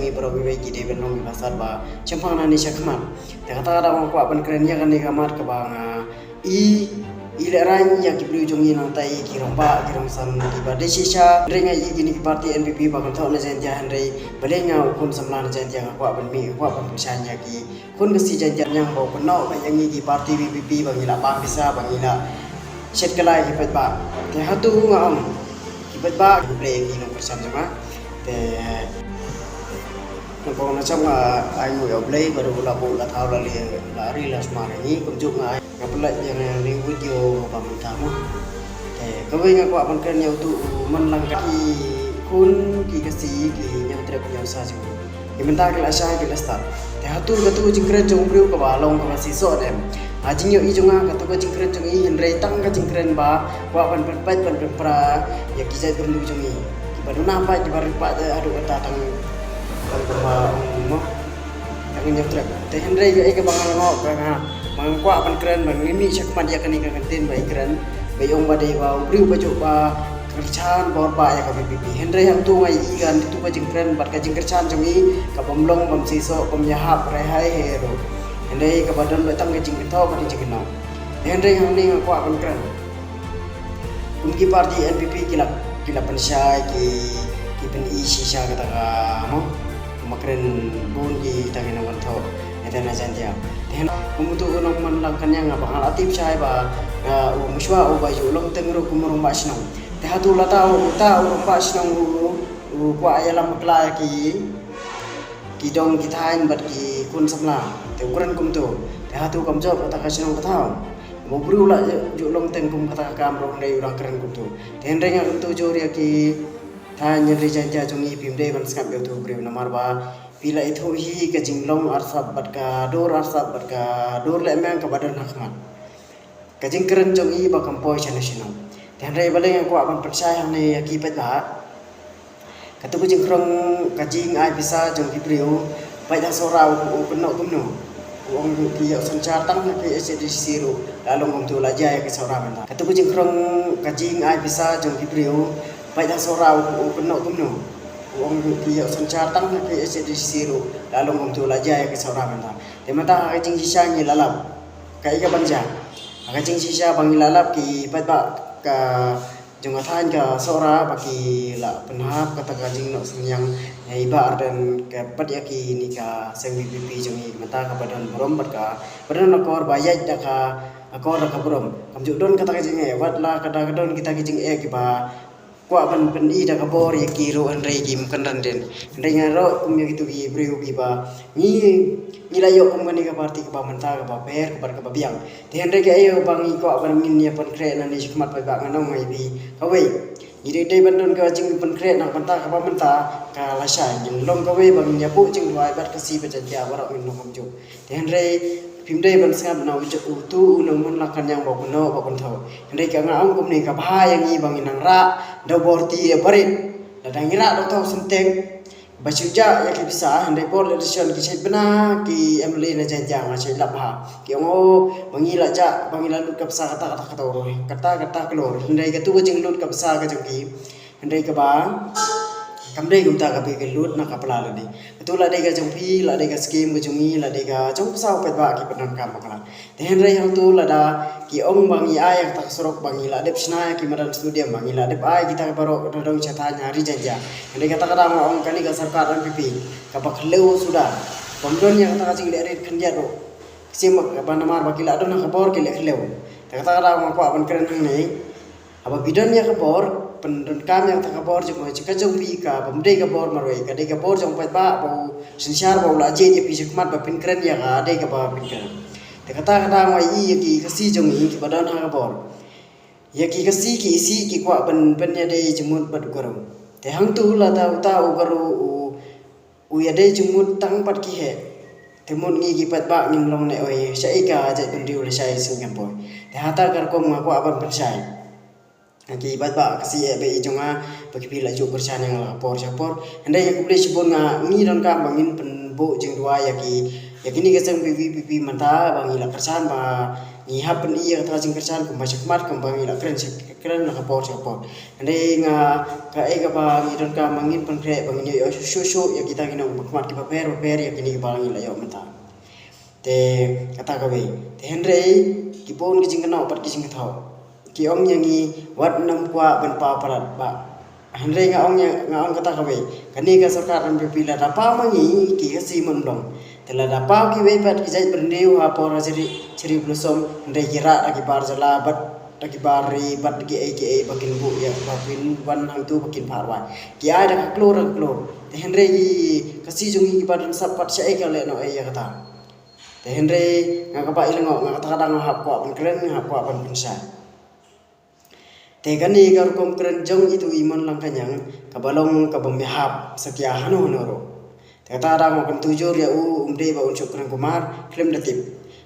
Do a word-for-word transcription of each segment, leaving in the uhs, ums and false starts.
Ngi baroh kiwei ki dei ban long kiba sat ba shemphang nangne shakhmat. Te kata ka daw nga kwah ban kren ïa kane ka mat kaba nga i, i lehrain ïa ki briew jong ngi nangta, ki rangbah ki rangsan kiba dei shisha. Hynrei nga i kine ki party N P P ba kynthoh na Jaiñtia, hynrei balei nga u khun samla na Jaiñtia nga kwah ban mih, nga kwah ban pynshai ïa ki khun Khasi Jaiñtia, ñiang ba u kynnoh ba ïa ngi ki party V P P ba ngi la bam pisa, ba ngi la shet kylla ïa ki paidbah. Te hato nga ong ki paidbah ki Blei ki nongkyrshan jong nga. Te nangkong na shnong nga ai nguh ïa U Blei ba u la buh la thaw la ri la sumar ïa ngi, kumjuh nga ai, nga pynlait ïa ngi video ba mynta mo. Te kawei nga kwah ban kren ïa uto u man lang ka, ki khun ki Khasi ki ñiewtrep ñiewsa jong ngi. Ki mynta ki la shai ki la stad. Te hato katu ka jingkren jong u briew kaba long kaba sih soh em? Ha jingïohi jong nga katu ka jingkren jong i hynrei tang ka jingkren ba kwah ban pynpait ban pynpra ïa ki jaitbynriew jong i. Kiba duna pait kiba ri pait haduh katta tang, tang kumba ong mo, tang ñiewtrep. Te hynrei kaei kaba nga la ngoh ka nga, ba nga kwah ban kren ba ngi mih shakhmat ïa kane ka kyntien ba i kren ba i ong ba dei ba u briew ba juh ba kyrshan bor ba ïa ka V P P. Hynrei hangto nga i kan tu ka jingkren bad ka jingkyrshan jong i ka bym long bym sih soh bym ïahap rehai he ruh. Hynrei kaba don ba tang ka jingkynthoh bad ka jingkynnoh. Hynrei hangne nga kwah ban kren. Kum ki party N P P ki la, ki la pynshai ki, ki pyni shisha kata ka mo, ma kren bun kita ki nongkynthoh ïa tena Jaiñtia. Te hynrei kum uto u nongman lang ka ñiang ba nga la tip shai ba u mynshuwa u ba ïoh long teng ruh kum u rangbah shnong. Te hato lada uta u rangbah shnong u, u kwah ïalam bakla ïa ki, ki dong ki thaiñ bad ki khun samla, te u kren kumto. Te hato kam jop kata ka shnong ka thaw? Mo briew la ju long teng kum kata ka kam ruh hynrei u dang kren kumto. Te hynrei nga kumto jur ïa ki thaiñ ri Jaiñtia jong ngi, phim dei ban sngap ïa uto u briew namar ba phi la ithuh hi ka jinglong arsap bad ka dur arsap bad ka dur lehmeng kaba don ha khmat. Ka jingkren jong i ba kam poi shano shano. Te hynrei balei nga kwah ban pynshai hangne ïa ki paidbah? Katu ka jingkhrong ka jingai pisa jong ki briew, peit ha Sohra u kynnoh kumno. U ong ki ïoh synshar tang ha K H A D C ruh la long kumto, la jia ïa ki Sohra mynta. Katu ka jingkhrong ka jingai pisa jong ki briew, peit ha Sohra u kynnoh kumno. U ong ki ïoh synshar tang ha K H A D C ruh la long kumto, la jia ïa ki Sohra mynta. Te mynta ha ka jingshisha ngi la lap. Kaei kaban jia? Ha ka jingshisha ba ngi la lap ki paidbah ka jong ka thaiñ ka Sohra ba ki la pynhap kata ka jingnoh synñiang ïa i Bah Ardent ka pat ïa kine ka seng V P P jong ngi mynta kaba don burom bad kaba don akor ba ïaid da ka akor da ka burom. Kam ju don kata ka jingeh, wat la ka da ka don kita ki jingeh kiba kwah ban pyni da ka bor ïa ki ruh hynrei kim kynran dien. Hynrei nga ruh kum ïa kitu ki briew kiba ngi, ngi la ïoh kum kane ka party kaba mynta kaba pher kaba, kaba biang. Te hynrei kaei ba ngi kwah ban ngin ïa pynkhreh nangne shakhmat paidbah, ngan ong ïa phi kawei. Ngi dei dei ban don ka jingpynkhreh na ka bynta kaba mynta ka lashai. Ngin long kawei ba ngin ïa buh jingduwai bad ka Khasi bad Jaiñtia baroh ngin long kumjuh. Te hynrei phim dei ban sngap na ujuh utu u nongmynlong ka ñiang ba u kynnoh ba u kynthoh. Hynrei ka nga ong kumne, ka bha ïa ngi ba ngin nang rah da u bor ti da barit. Lada ngi rah da u thaw synteng ba shu jah ïa ki pisa, hynrei por election ki shait bna ki M L A na Jaiñtia, nga shait lap bha. Ki ong o ba ngi la jah, ba ngi la lut ka pisa kata kata kata, kata kata klur. Hynrei katu ka jinglut ka pisa ka jong ki, hynrei kaba kam dei kumta kaba ki lut na ka pla lade. Katu la dei ka jong phi, la dei ka skim ka jong ngi, la dei ka jong pisa u paidbah kiba donkam bakla. Te hynrei hangtu lada ki ong ba ngi ai ïa kata ka surok, ba ngi la dep shna ïa ki madan stadium, ba ngi la dep ai kita baroh na dong sha thaiñ ha ri Jaiñtia. Hynrei kata ka daw nga ong kane ka sorkar N P P kaba khlem suda. Bym don ïa kata ka jingleh rit khyndiat ruh. Sim ba namar ba ki la don ha ka bor ki leh khlem. Te kata ka daw nga kwah ban kren hangne. Haba phi don ïa ka bor, pyndonkam ïa kata ka bor jong ka jong phi, ka bym dei ka bor marwei, ka dei ka bor jong paidbah ba u synshar ba u la jied ïa phi shakhmat ba phin kren ïa ka dei kaba phin kren. Te kata ka daw nga i ïa ki Khasi jong ngi kiba don ha ka bor. Ïa ki Khasi ki isih ki kwah ban pynïadei jingmut bad u Garo. Te hangtu lada uta u Garo u u ïadei jingmut tang bad ki heh. Te mut ngi ki paidbah ngim long ne oi, shaei ka jaitbynriew lashai sngewthuh. Te hata ka rukom nga kwah ban pynshai. Ki paidbah Khasi eh ba i jong nga ba ki phi la ju kyrshan ïa nga la ka por sha ka por. Hynrei ïa khublei shibun, nga ngi donkam ba ngin pynbuh jingduwai ïa ki, ïa kine ki seng V P P mynta ba ngi la kyrshan ba Ngi hap pyni ïa kata ka jingkyrshan kumba shakhmat kumba ngi la kren sha kren la ka por sha ka por. Hynrei nga kaei kaba ngi donkam ma ngin pynkhreh ba ngin ïoh shuh shuh ïa kita ki nongmihkhmat kiba pher bapher ïa kine kiba ngi la ïoh mynta. Te kata kawei. Te hynrei ki bun ki jingkynnoh bad ki jingkynnoh ki ong ïa ngi wat nym kwah ban paw palat ba. Hynrei nga ong ïa, nga ong kata kawei. Kane ka sorkar N P P lada paw ma ngi ki Khasi Mon Blong. Te lada paw kiwei pat ki jait bynriew ha por ha Cherry, Cherry Blossom, hynrei ki rah da ki bar jylla bad da ki bar ri bad kiei kiei ba kin buh ïa ba kin wan hangtu ba kin phah rwai. Ki ai da ka klur da ka klur. Te hynrei ki Khasi jong ngi kiba don sap pat shaei ka leh noh ïa kata. Te hynrei nga kaba i lyngngoh nga kata ka dang nga hap kwah ban kren, nga hap kwah ban pynshai. Te kane ka rukom kren jong itu i Mon Langkaniang kaba long kaba ym ïahap satia hano hano ruh. Te kata ka dang nga kyntu jur ïa u, um dei ba un shu kren kumar khlem da tip.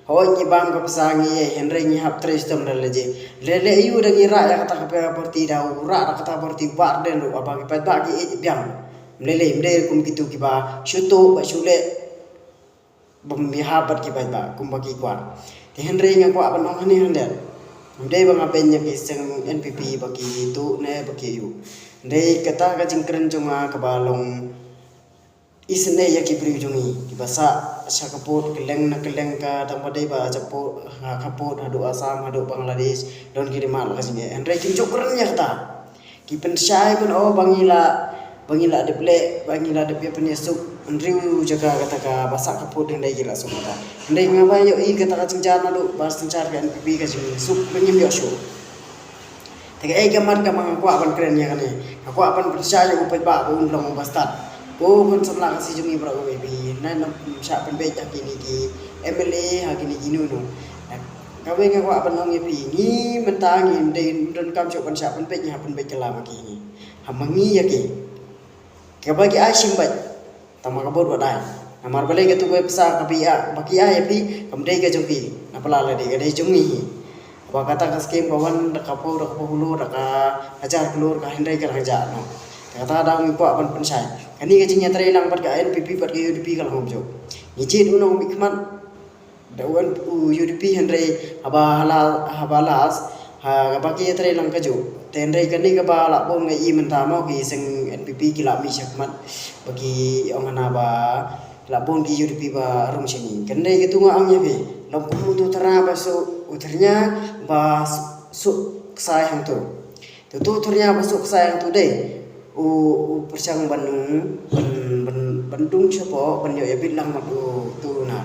Hooid ngi bam ka pisa ngi ïa, hynrei ngi hap trei shitom da lade. Lei lei aiu da ngi rah ïa kata ka party da u rah da kata ka party Bah Ardent ruh, haba ki paidbah ki ïeit biang. Ym lei lei, ym dei kum kitu kiba shu tuh ba shu leh bym ïahap bad ki paidbah kumba ki kwah. Te hynrei nga kwah ban ong hangne hangne. Ym dei ba nga beiñ ïa ki seng N P P ba ki tuh ne ba ki aiu. Hynrei kata ka jingkren jong nga kaba long isynei ïa ki briew jong ngi kiba sah sha ka pud kylleng na kylleng, ka tang ba dei ba sha pud, ha ka pud haduh Assam haduh Bangladesh, don ki dei ma la ka jingeh. Hynrei kim ju kren ïa kata. Ki pynshai ban ong ba ngi la, ba ngi la dep leh, ba ngi la dep ïa pynïasuk. Hynriew jaka kata kaba sah ka pud hynrei ki la suk kata. Hynrei nga ba ïohi kata ka jingjan naduh ba synshar ka N P P ka jingsuk ba ngim ïoh shuh. Te kaei ka mat kaba nga kwah ban kren ïa kane. Nga kwah ban pynshai ïa u paidbah ba un long uba stad. Ko khun samla Khasi jong ngi baroh kawei, phi na nym shah pynbeit ha kine ki M L A, ha kine ki nu nu. Kawei nga kwah ban ong ïa phi, ngi mynta ngim dei, ngim donkam shuh ban shah pynbeit, ngi hap pynbeit kylla ma ki, ngi hap ma ngi ïa ki. Kaba ki ai shim beit. Tang ma ka bud ba dei. Namar balei katu ka pisa kaba ki ai, ba ki ai ïa phi kam dei ka jong phi. Na pla la dei, ka dei jong ngi hi. Ba kata ka skim ba wan da ka phew, da ka phew klur, da ka hajar klur, ka hynrei ka la jah noh. Kata ka daw ngi kwah ban pynshai. Kane ka jingïatreilang bad ka N P P bad ka U D P ka la ngop jop. Ngi jied u nongmihkhmat da u N-, u U D P, hynrei haba la, haba las, ha, kaba ki ïatreilang kajuh. Te hynrei kane kaba la bun nga i mynta mo, ki seng N P P ki la mih shakhmat ba ki ong hana ba la bun ki U D P ba rung shane. Hynrei katu nga ong ïa phi, long kum utu u thyrnia ba suk, u thyrnia ba suk ksai hangtu. Te utu u thyrnia ba suk ksai hangtu dei u, u pyrshang ban, ban, ban, ban dung shapoh, ban ïoh ïa bit lang mat utu u nar.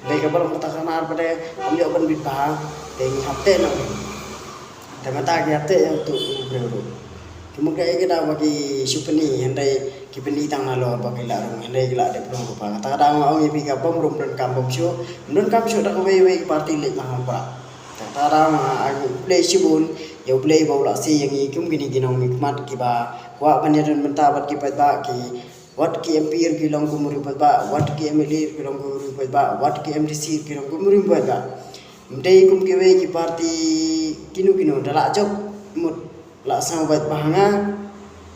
Dei kaba long kata ka nar ba dei kam ïoh ban bit bha, te ngi hap teh noh. Te mynta ki hap teh ïa utu u briew ruh. Ki mut kaei ka daw ba ki shu pyni, hynrei ki pyni tang nalor ba ki la rung, hynrei ki la dep rung ruh ba. Kata ka daw nga ong ïa phi, ka bym rung, donkam bym shu, donkam shu da kawei wei ka party leit lang ha u prah. Te kata ka daw nga ai U Blei shibun, ïa U Blei ba u la siew ïa ngi kum kine ki nongmihkhmat kiba kwah ban ïadon bynta bad ki paidbah, ki wat ki M P ruh ki long kum u briew paidbah, wat ki M L A ruh ki long kum u briew paidbah, wat ki M D C ruh ki long kum u briew paidbah. Ym dei kum kiwei ki party kino kino, da la jop mut la sngew beit bha ha nga.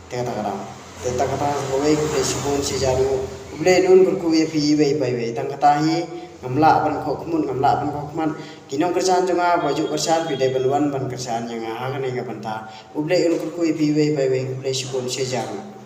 Te kata ka daw. Te kata ka daw kawei, khublei shibun shihajar nguh. Khublei, un kyrkhu ïa phi iwei pa iwei. Tang kata hi, ngam lah ban khoh khmut, ngam lah ban khoh khmat. Ki nongkyrshan jong nga ba ju kyrshan, phi dei ban wan ban kyrshan ïa nga ha kane ka bynta. Khublei, un kyrkhu ïa phi iwei pa iwei. Khublei shibun shihajar nguh.